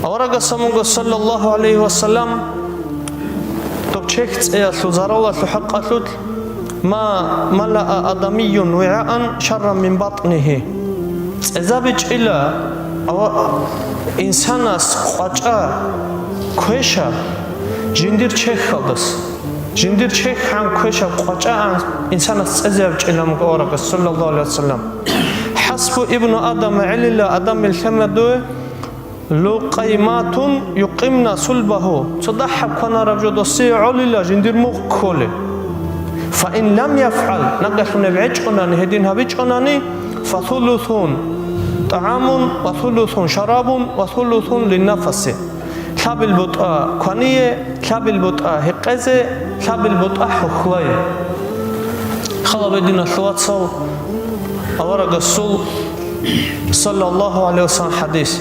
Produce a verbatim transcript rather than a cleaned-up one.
Аварагас абунго, саллаллагьу гӀалайгьи ва саллам, доб чехь цӀеялъул заралалъул хӀакъалъулъ: «Ма малаа адамийюн вигӀаан шарран мин батнигьи». ЦӀезабичӀила ава-, инсанас къвачӀа квеша жиндир чехьалдас. Жиндир чехьан квешаб къвачӀа инсанас цӀезабичӀила абунго аварагас, саллаллагьу гӀалайгьи ва саллам. «ХӀасбу ибну Адама», гӀелила адамил лъемадуе, «лукъайматун юкъимна сулбагьу», цо дагьаб кванараб жо досие гӀолила жиндир мугъ кколеб. «Фаин лам яфгӀал», нагагьлъун гьеб гӀечӀонани, гьедин гьабичӀонани, «фасулусун тӀагӀамун ва сулусун шарабун ва сулусун линнафаси». Лъабил бутӀа квание, лъабил бутӀа гьекъезе, лъабил бутӀа хӀухьлае. Хал гьабе, диналъул вацал, аварагасул, саллаллагьу гӀалайгьи ва саллам, хӀадис.